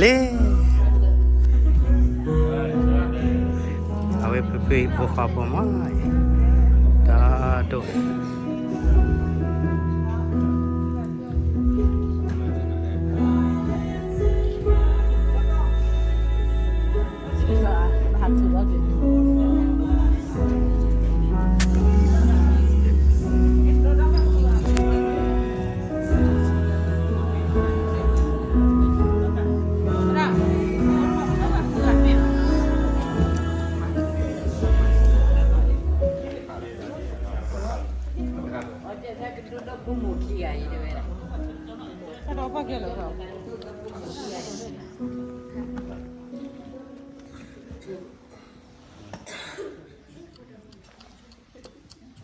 လံ, အဝဲဖုဖုဟံၣ်ဖိဃီဖိမး, တၢ်ဒိၣ် ပှၤခရံာ်ဖိအတၢ်သံတမ့ၢ်တၢ်အကတၢၢ်ဘၣ်. ပတဲလၢပကလဲၤပာ်လီၤဖု မိၢ်ဝ့ၢ်အဒဲဟီၣ်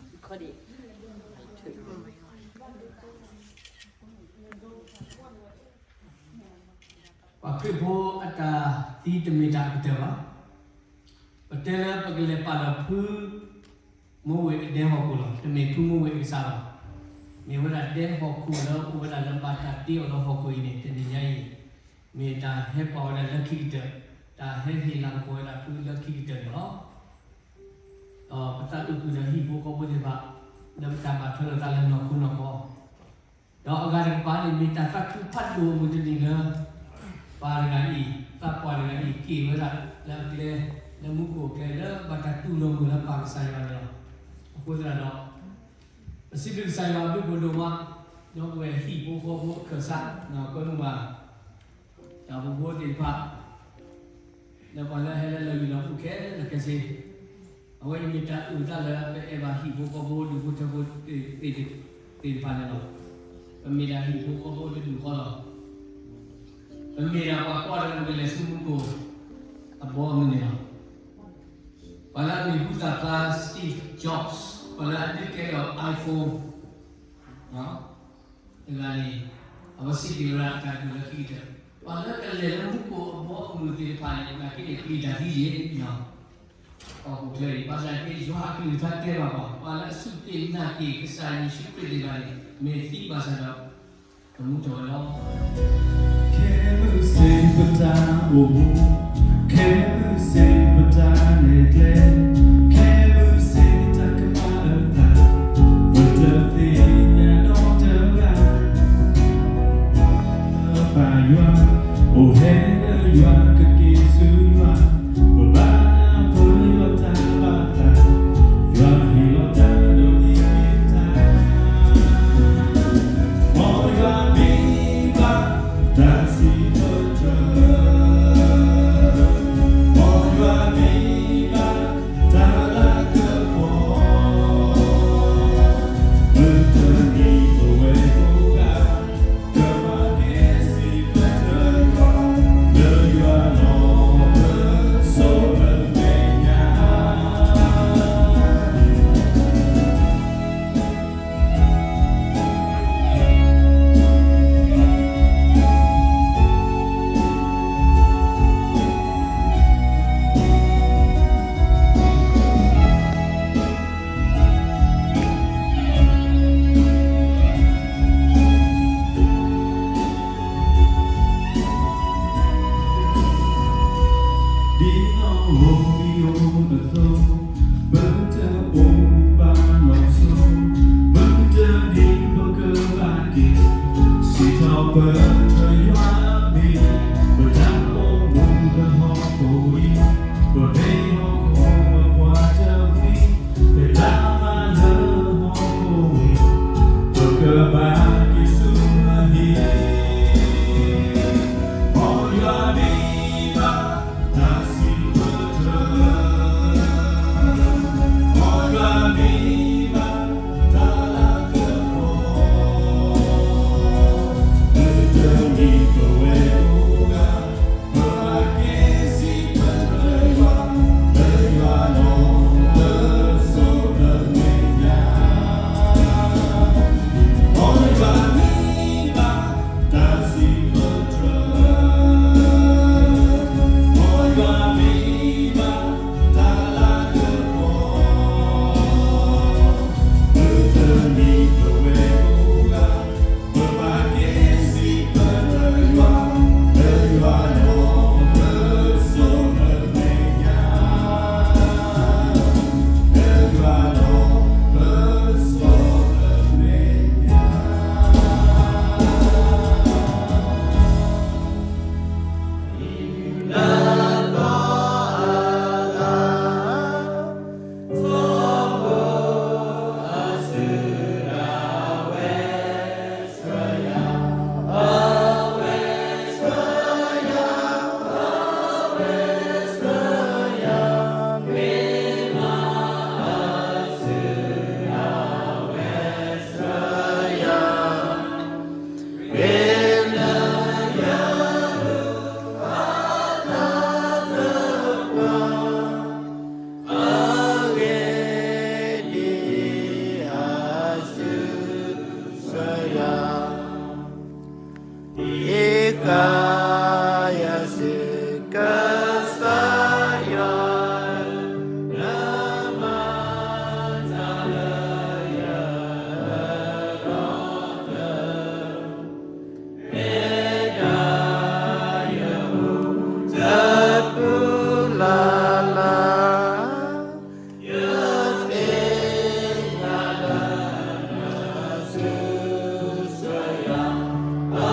ခိၣ်လီၤ. တမ့ၢ်ဖုမိၢ်ဝ့ၢ်အကစၢ်လီၤ. မ့ၢ်ဝဲဒၣ်ဒဲဟီၣ်ခိၣ်လၢအိၣ်ဝဲဒၣ်လၢဘၣ်တၢ်တ့အီၤလၢဟီၣ်ခိၣ်အံၤန့ၣ် တနံၤညါအံၤ မ့ၢ်တၢ်ဟဲပာ်ဝဲဒၣ်လၢခံကတၢၢ်, တၢ်ဟဲဟ့ၣ်လၤကပီၤဝဲဒၣ်ဖုလၢခံကတၢၢ်န့ၣ်လီၤ. ဒီးပသးအုးဃုာ်ဒီးဟံၣ်ဖိဃီဖိသ့ၣ်တဖၣ် လၢပတၢ်ဘၣ်ထွဲလိာ်သးလၢနီၢ်ခိနီၢ်ခီ ဒီးအဂၤတကပၤန့ၣ် မ့ၢ်တၢ်သးခုဖးဒိၣ်အမုၢ်တနံၤလၢ ပှၤတဂၤအံၤ, သးပှၢ်တဂၤအံၤ က့ၤဝဲဒၣ်လၢအကျဲ, လၢမူခိၣ်အကျဲ လၢဘၣ်တၢ်တူၢ်လိာ်မုာ်လၢပၢ်ကစၢ်ယွၤန့ၣ်လီၤ. အဃိသတးဒီး ပစံးဘျုးကစၢ်ယွၤအဘျုးအဖှိၣ်ဒိၣ်မး, ဒီပုၢ်ဝဲၢ်ဟံၣ်ဖိဃီဖိအခၢၣ်စး, ကွဲမုာ်ဘၣ် တၢ်အိၣ်ဖှိၣ်ဖိသ့ၣ်တဖၣ် လၢပှၤလၢအဟဲလၢလီၢ်ယံၤလီၢ်ဘူးခဲလၢာ်ခဲဆ့, အဝဲအံၤမ့ၢ်တၢ်အုၣ်သးလၢပအဲၣ်ဘၣ်ဟံၣ်ဖိဃီဖိဒူၣ်ဖိထၢဖိသ့ၣ်တဖၣ်န့ၣ်လီၤ. ပမ့ၢ်ဒၣ်ဟံၣ်ဖိဃီဖိတဒူၣ်ဃီလီၤ. ပမ့ၢ်ဒၣ်ပှၤကွၢ်လၢပကလဲၤဆူမူခိၣ်အဘီအမုၢ်န့ၣ်လီၤ. ပှၤလၢအမ့ၢ်ဘူၣ်သၣ်ဖျါ Steve Jobs, ပှၤလၢအဒုးကဲထီၣ် iPhone တဂၤန့ၣ် အဝဲစံးက့ၤဝဲဒၣ်တၢ်ဒုးလၢခံကတၢၢ်, ပှၤလၢကလဲၤလၢမူခိၣ်အဘီအမုၢ်သ့ၣ်တဖၣ်န့ၣ် နာ်က့န့ၣ် ပျံၤတၢ်သံယ့ၣ်, ဟီၣ်ခိၣ်ချၢအံၤ, ဘၣ်ဆၣ်က့ ယွၤအကလုၢ်ကထါတဲဘၣ်ပှၤ, ပှၤလၢအစူၢ်က့ၤနာ်က့ၤကစၢ်ယ့ၣ်ၡူးခရံာ်သ့ၣ်တဖၣ်န့ၣ် မ့ၢ်သံဘၣ်ဆၣ်ဒီး ကမူထီၣ်ဝဲလီၤ. ခဲမုၢ်ဆ့ၣ်ပတၢ်အိၣ်မူ, ခဲမုၢ်ဆ့ၣ်ပတၢ်လဲၤကျဲ, ခဲမုၢ်ဆ့ၣ်တၢ်ကမၣ်အသး, ပတသ့ၣ်ညါနီတဂၤ ပၢ်ယွၤ, အိၣ်ဟဲလၢယွၤကက့ၤဆူယွၤ, ပဘၣ်နၢ်ပၢၢ်ယွၤတၢ်ဘၣ်သး, ယွၤဟ့ၣ်လီၤတၢ်ဒိးန့ၢ်က့ၤတၢ်, မ်ယွၤမ့ၢ်ဘၣ်တၢ်စံးပတြၢၤ, မ်ယွၤမ့ၢ်ဘၣ်တၢ်လၤကပီၤ, မုၢ်တနံၤပဝဲကိးဂၤ ကဘၣ်က့ၤစံးပတြၢၤ လၢယွၤလီၤ ပစိၤလၢမဲာ်ညါ ဒ်နီၢ်ဧိၤမံၤဧိၤအသိး, ပတအိၣ်ဘၣ်လီၤဆီ, မုၢ်တနံၤပကဘၣ်က့ၤ, စံးထီၣ်ပတြၢၤယွၤအမံၤ, ပတၢ်အိၣ်မူလၢဟီၣ်ခိၣ်အံၤ, ပမ့ၢ်ဟီၣ်ခိၣ်အပှၤတဝံၤ, ပတၢ်မၤလၢဟီၣ်ခိၣ်ဝံၤ, ပကဘၣ်က့ၤဆူအဟံၣ်, မ်ယွၤမ့ၢ်ဘၣ်တၢ်စံးပတြၢၤ, မ်ယွၤမ့ၢ်ဘၣ်တၢ်လၤကပီၤ, မုၢ်တ ဧ့ကယၤစ့ၢ်ကစၢ်ယွၤ, နမၤတၢ်လၢယၤလၢလီၤတၢ်, မ့ၢ်တၢ်ယပူၤတပူၤလၢ်လၢ် ယသ့ၣ်ညါလၢနစုစၢၤယၤ, အ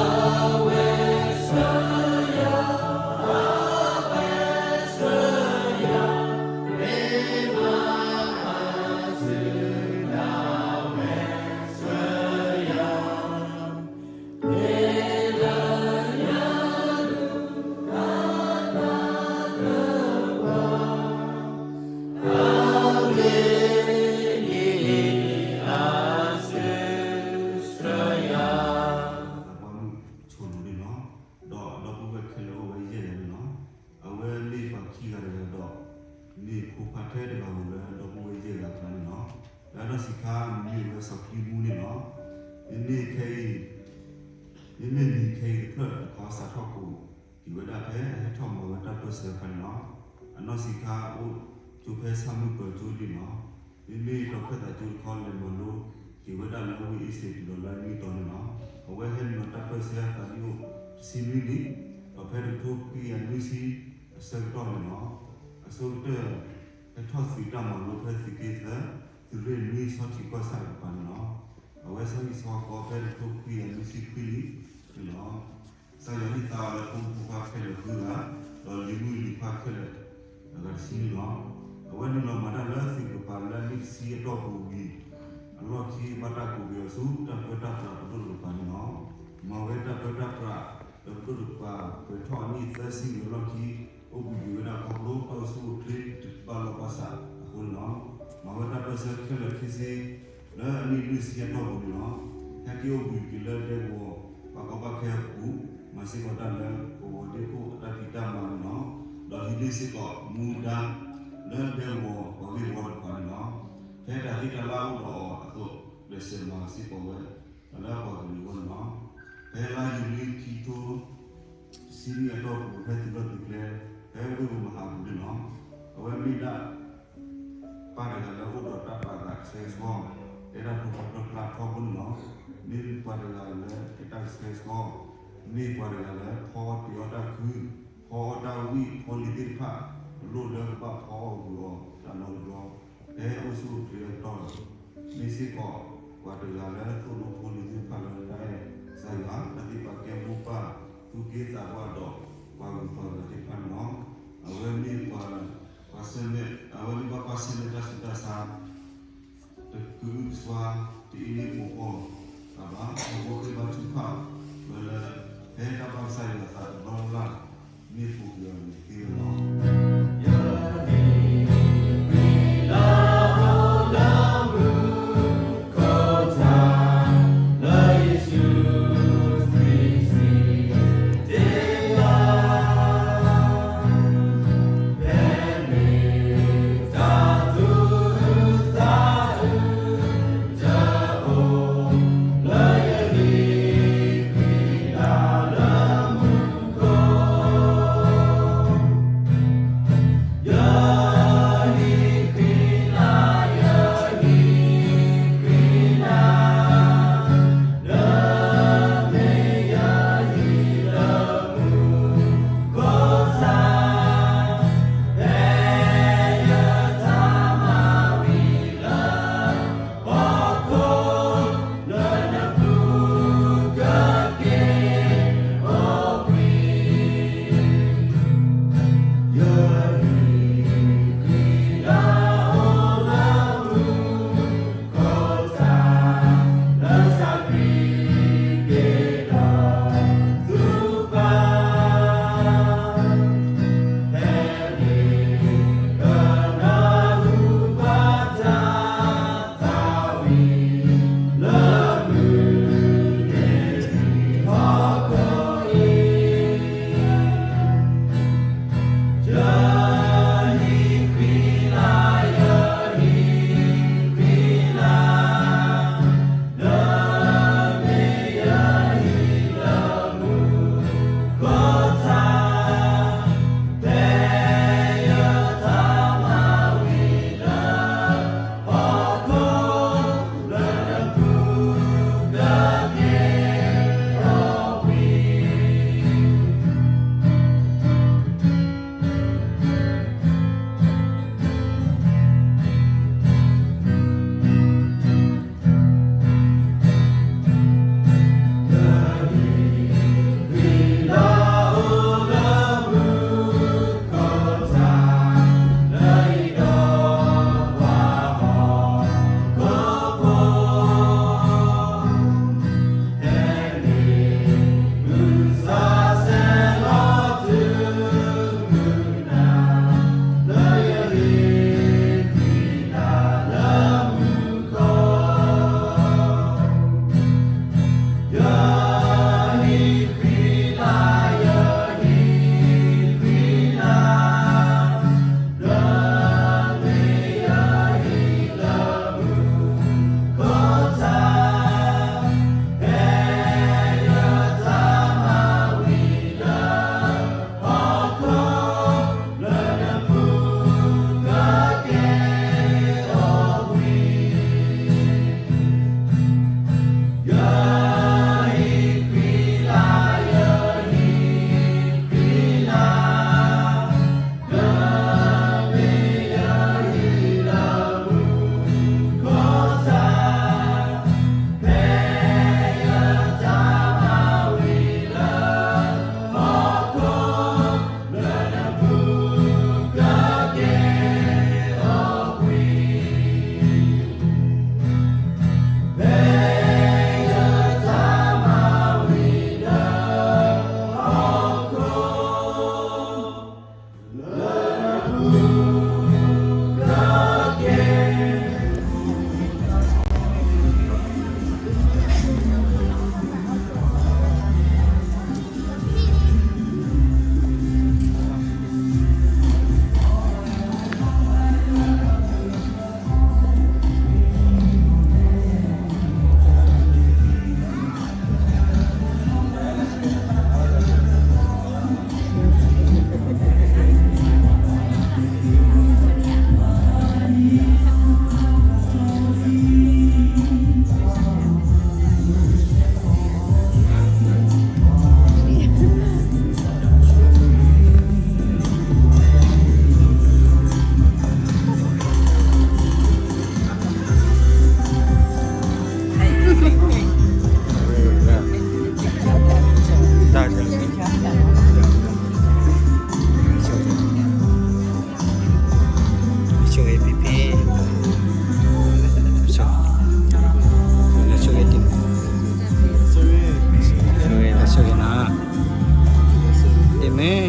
ဝဲစၢၤယၤ, အဝဲစၢၤယၤ, မ့ၢ်မၤအစုဒၣ်ဝဲစၢၤယၤ ဆိၣ်လိၤန့ၣ်လီၤ. ဒီးဒီပုၢ်ဝဲၢ်ခဲလၢာ်အိၣ်ဝဲယဲၢ်ဂၤန့ၣ်လီၤ. အဝဲမ့ၢ်ပှၤခံဂၤတဂၤဒီး မ့ၢ်ဖိခွါထဲတဂၤဧိၤလၢဒီပုၢ်ဝဲၢ်ယဲၢ်ဂၤအကျါန့ၣ်လီၤ. လၢအနီၢ်ဆံးခါမံၤမ့ၢ်ဝဲစီၤခံမူန့ၣ်လီၤ. မ့မ့ၢ်ခဲအံၤ မ့မ့ၢ်မံၤခဲအံၤတဖျၢၣ်တခီ စးထီၣ်ကိးက့ၤဝဲဒၣ်ဖဲအဟဲထီၣ်မၤဝဲတၢ်ပၢၢ်ဆၢအခါန့ၣ်လီၤ. အနီၢ်ဆံးခါအိၣ်ကၠိဖဲဆၣ်မုၢ်ပၢၤကၠိဒ်န့ၣ်လီၤ. မ့မ့ၢ်ဒီးဖဲသးကၠိတခီ လဲၤမၤလိက့ၤဝဲဒၣ်လၢဝ့ၢ်အ့စ့ၣ်တုၤဒီးလၢအနွံတီၤန့ၣ်လီၤ. အဝဲဟဲနုာ်လီၤတၢ်ပၢၢ်ဆၢအသးဒ်အိၣ်တဆံနွံနံၣ်, ဒီးဖဲတကထိခွံကယၤနွံဆံအဆၢကတီၢ်န့ၣ်လီၤ. အဆိကတၢၢ် ဟဲထီၣ်သုးတၢ်မၤလိဖဲသုးက့သၢ, သုးရ့ၣ်နွံဆီထံးကီၢ်ဆၣ်တကပၤန့ၣ်လီၤ. အဝဲဆီဟံၣ်ဆီဃီဖဲတကထိခွံကယၤနွံဆံခွံနံၣ်န့ၣ်လီၤ. ကစၢ်ယွၤဟ့ၣ်သါအီၤလၢဖိမုၣ်ဖိခွါခဲလၢာ်ဃုဂၤ, ဒီးလံၤမုၣ်လံၤခွါခဲလၢာ် အဂၤတဆံန့ၣ်လီၤ. အဝဲနုာ်လီၤမၤတၢ်လၢသုးကပၤလၢအနံၣ်တဆံအတီၢ်ပူၤဝံၤ အလီၢ်ခံဘၣ်တၢ်ကိးက့ၤအီၤဆူတၢ်ပၢတၢ်ပြးပဒိၣ်တကပၤန့ၣ်လီၤ. မၤဝဲတၢ်ပၢတၢ်ပြးလၢပဒိၣ်တကပၤ ပှဲၤထီၣ်အနံၣ်သၢဆံဝံၤအလီၢ်ခံ အိၣ်ဘှံးက့ၤဝဲဒၣ်ခီဖျိတၢ်အိၣ်ဆူၣ်အိၣ်ချ့တဘၣ်လိာ်ဘၣ်စးအဃိန့ၣ်လီၤ. မၤဝဲတၢ်ပၢၢ်ဆၢခဲလၢာ်ခဲဆ့ လၢအနံၣ်လွံၢ်ဆံအတီၢ်ပူၤန့ၣ်လီၤ. ဟဲက့ၤအိၣ်ဘှံးက့ၤလၢဒဲကဝီၤ ဘၣ်ကီဘၣ်ခဲအပူၤ, မၤစ့ၢ်ကီးတၢ်လၢကဝီၤဒ့ခိၣ်အတၢ်ဖံးတၢ်မၤန့ၣ်လီၤ. ဒီးဟံးန့ၢ်စ့ၢ်ကီးမူဒါ လၢဒဲကဝီၤပှၤဂ့ၢ်ဝီတကပၤန့ၣ်လီၤ. ဖဲတၢ်သံတၢ်လၢအိၣ်ဒီးအီၤအသိး ကျဲးစၢးမၤစ့ၢ်ကီးဝဲ တၢ်လၢအပှၤကလုာ်အဂီၢ်န့ၣ်လီၤ. ဖဲလါယူၤလံခံကထိ တဆံနွံအတီၢ်ပူၤ ဖဲသုးလီၢ်သုးကျဲ ဖဲဝ့ၢ်ပူၤမဟါပူၤန့ၣ်လီၤ. အဝဲမ့ၢ်ဒၣ် ပၢ်တဂၤလၢအိၣ်ဒီးတၢ်ပာ်သးဆှဲကဆှီ, တဲတၢ်ဖိဖျါဖျါထီဖိန့ၣ်လီၤ. မ့ၢ်ပှၤတဂၤလၢတဲတၢ်ဆှဲကဆှီ, မ့ၢ်ပှၤတဂၤလၢဖီအီၣ်တ့ၤအီၣ်တၢ်ခု, ဖီအီၣ်တၢ်ဝံၣ်ဖီလံၤသ့ၣ်တဖၣ်, အလိၣ်လၢကဘၣ်ဖီအီၣ်ဂုာ်အီၤတၢ်လီၢ်တဘျီ, ဖဲအိၣ်ဆူၣ်အိၣ်ချ့အကတီၢ်လီၤ. မ့ၢ်စ့ၢ်ကီး ပှၤတဂၤလၢသိၣ်လိဖိလံၤသ့ၣ်တဖၣ်လၢတၢ်အဲၣ်ကစၢ်ယွၤ, တၢ်သ့ၣ်ပာ်ကဲမိၢ်ပၢ် သူၣ်က့သးပှၢ်ဒီး ပှၤဂုၤပှၤဂၤသ့ၣ်တဖၣ်န့ၣ်လီၤ. အဝဲမ့ၢ်ပှၤ ပှၤဆၢၣ်မဲာ်, အဝဲမ့ၢ်ဘၣ်ကွၢ်ဆၢၣ်မဲာ်တၢ်ဆူးတၢ်ဆါ တကအုကစွါ တအ့န့ၢ်ပှၤအီၤဘၣ်, အဝဲဃ့ဘါထုကဖၣ်ဝဲလၢ ဖဲတၢ်ဘၣ်ကစၢ်ယွၤအသးတဘျီလၢ်လၢ် မ့ၢ်ပူၤကွံာ်အီၤန့ၣ်သ့ဝဲလီၤ. ယၤန့ၣ် ဝံၤလၢဟီၣ်လၢမူခိၣ်တၢ် လၢယ့ၣ်ၡူးခရံာ်စံး တ့လၢ ဖဲန့ၣ်တၢ်သူၣ်အုးသးအုးတအိၣ်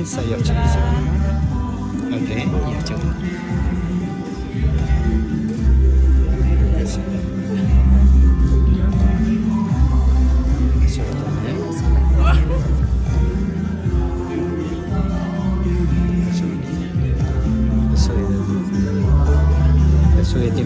စၢ်ယွၤဆိၣ်ဂ့ၤစ့ၢ်ကီး, အဂ့ၢ် ယွၤဆိၣ်ဂ့ၤ, ဆိၣ်ဂ့ၤ, ဆိၣ်ဂ့ၤ, ဆိၣ်ဂ့ၤတမ့ၢ်နီၤ, ဆိၣ်ဂ့ၤ, ဆိၣ်ဂ့ၤ, ဆိၣ်ဂ့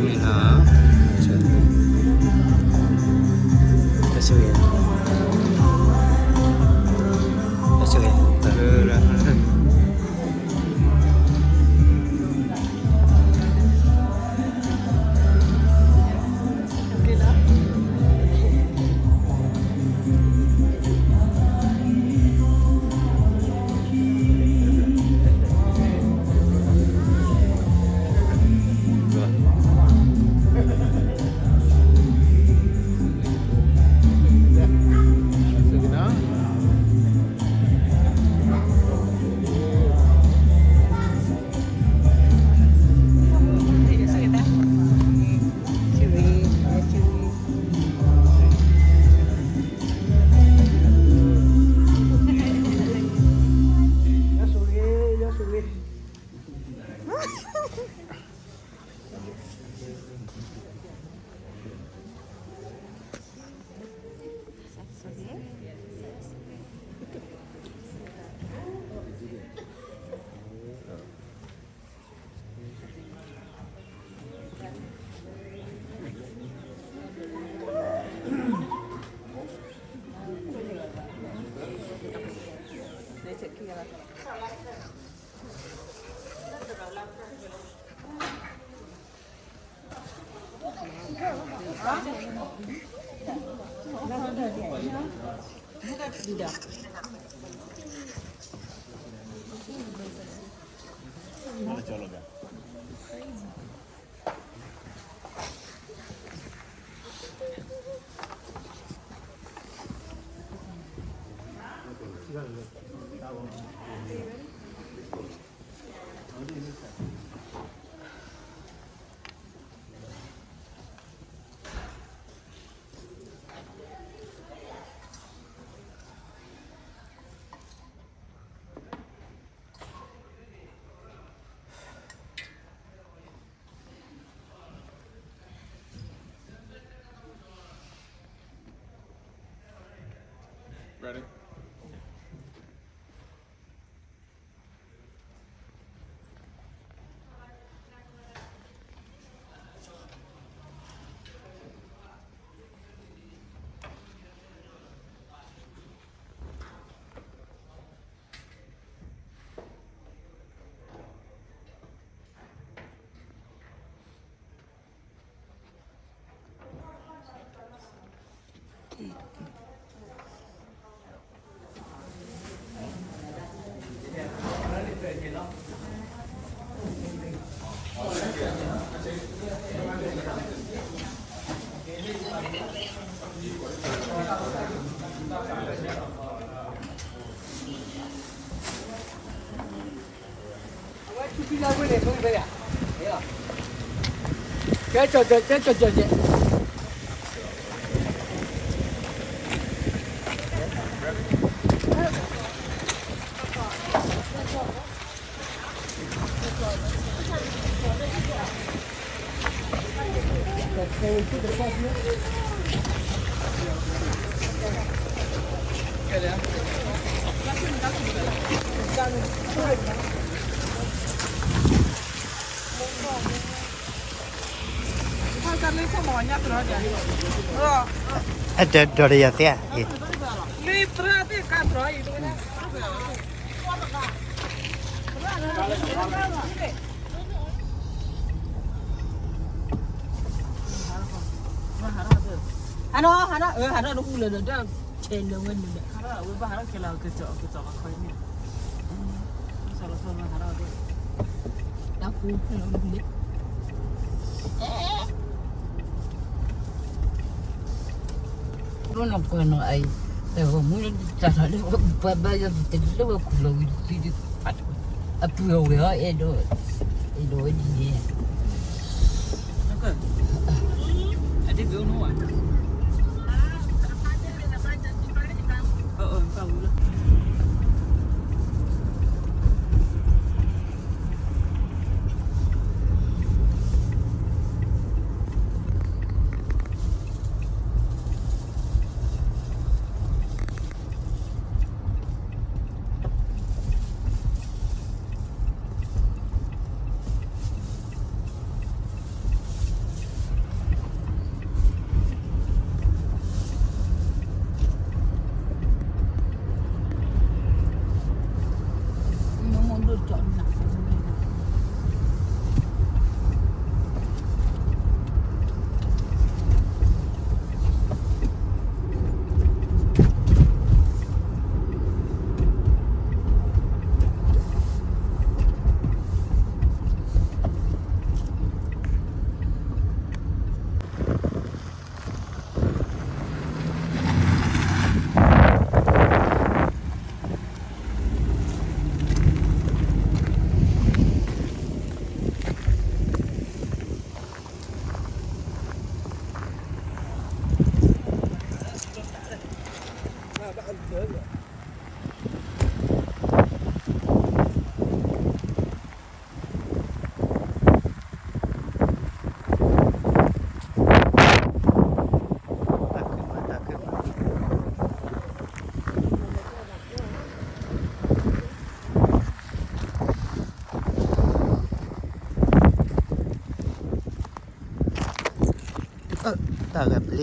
ၤ, အတဒိးတယၤသ့ဧါ. ဟါနီၤ ဟါနီၤ အၢ ဟါနီၤ နကူလၢာ်ဒီး တၢ်ထဲလၢာ်ဝဲန့ၣ်ဒီး ဝဲဘၣ်ဟါနီၤ ခဲလၢာ် ကစီၤ ကစီၤလီၤခီန့ၣ် ကစီၤလီၤခီမ့ၢ်ဟါနီၤ တၢ်ကူဖဲလီၤန့ၣ် ရိနီၢ်ပှၤနီၢ်အံၤ တၢ်ဂီၤမူလၢတၢ်ထီၣ်လၢပှၤဘါယွၤပူၤတလၢဝဲခူၣ်လီၤဝံၤတစုဒုး အပုၢ်အဝဲၢ်အီၤအဲၣ်ဒိး အဲၣ်ဒိးဝဲဒ်န့ၣ် အဒ့ၣ်ကအိၣ်နီၢ်ဝဲ အၢ အၢ ပၢ်ဝံၤလီၤ. တၢ်ဂၤဘျ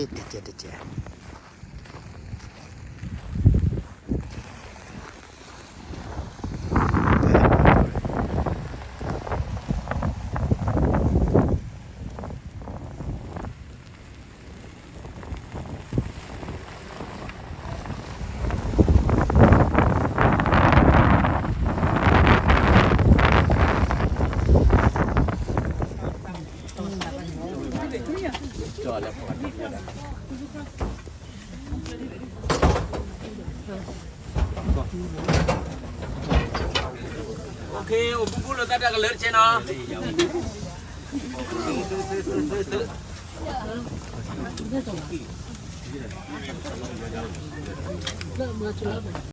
့တကဲးတကဲး. အိၣ်ဘူးဘူးလိာ်သးတၢ်ကလၢတကဲးနီၤ.